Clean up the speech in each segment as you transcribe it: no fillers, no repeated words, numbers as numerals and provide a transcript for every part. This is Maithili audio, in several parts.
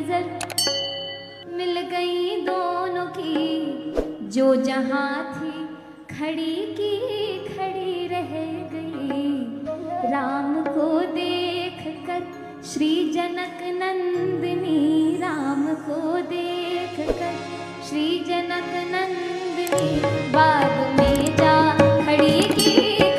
नजर मिल गई दोनों की, जो जहां थी खड़ी की खड़ी रह गई। राम को देख कर श्री जनक नंदिनी, राम को देख कर श्री जनक नंदिनी, बाग में जा खड़ी की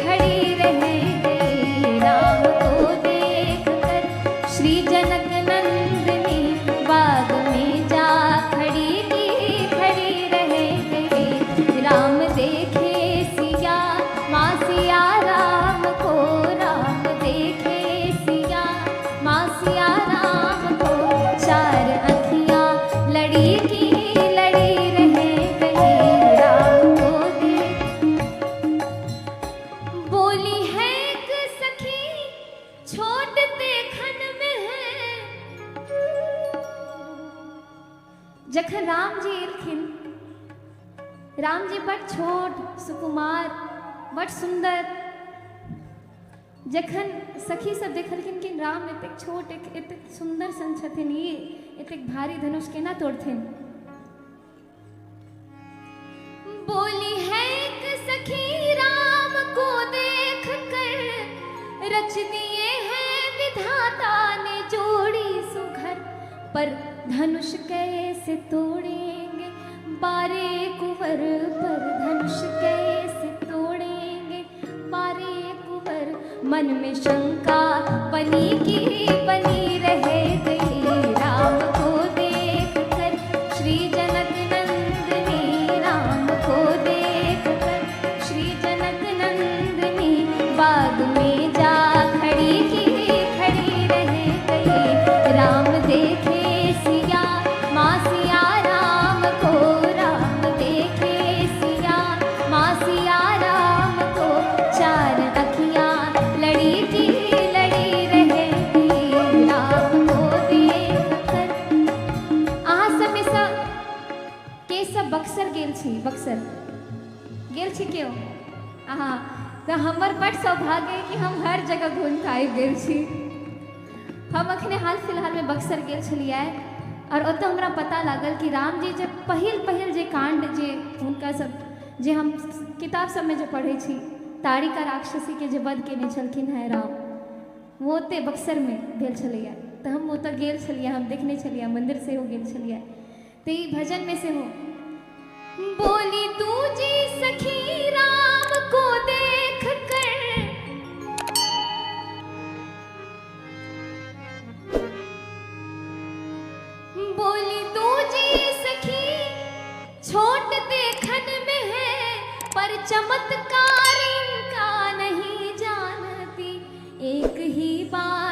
खड़ी रह गई। राम को देख कर श्री जनक नंदिनी, बाग में जा खड़ी की खड़ी रह गई। राम देखे सिया माँ सिया राम को, राम देखे सिया माँ सिया राम को, चार अखियाँ लड़ी की लड़ी रह गई। राम को देख बोली है एक सखी छोट देखन में है। जखन राम जी एलखिन, राम जी बड छोट सुकुमार बड सुंदर। जखन सखी सब देखलखिन कि राम एतेक छोट एतेक सुंदर सन छथिन, ई एतेक भारी धनुष केना तोड़थिन। बोली है एक सखी राम को देख कर, रच दिए हैं विधाता ने जोड़ी सुघर, पर धनुष कैसे तोड़ेंगे बारे कुंवर, पर धनुष कैसे तोड़ेंगे बारे कुंवर। मन में शंका बनी की बनी रह गई। राम को देख कर श्री जनक नंदिनी, राम को देख कर श्री जनक नंदिनी, बाग में जा खड़ी की खड़ी रह गई। राम देखे सिया माँ सिया राम को, राम देखे सिया माँ सिया राम को, चार अखियाँ लड़ी की लड़ी रह गई। राम को देख कर। अहाँ सब में के सब बक्सर गेल छी? बक्सर गेल छी केओ? अहाँ तऽ हमर बड सौभाग्य अइ कि हम हर जगह घूमि कऽ आबि गेल छी। हम अखने हाल फिलहालमे बक्सर गेल छलियै और ओतऽ हमरा पता लागल कि रामजी जे पहिल पहिल जे काण्ड जे हुनका सब जे हम किताब सबमे जे पढ़ै छी, ताड़िका राक्षसीके जे वध केने छलखिन हेँ राम, ओ ओतहि बक्सरमे भेल छलैए। तऽ हम ओतऽ गेल छलियै, हम देखने छलियै, मन्दिर सेहो गेल छलियै। तऽ ई भजनमे सेहो बोली दूजी सखी राम को देख कर, बोली दूजी सखी छोट देखन में है, पर चमत्कार इनका नहीं जानती। एक ही बात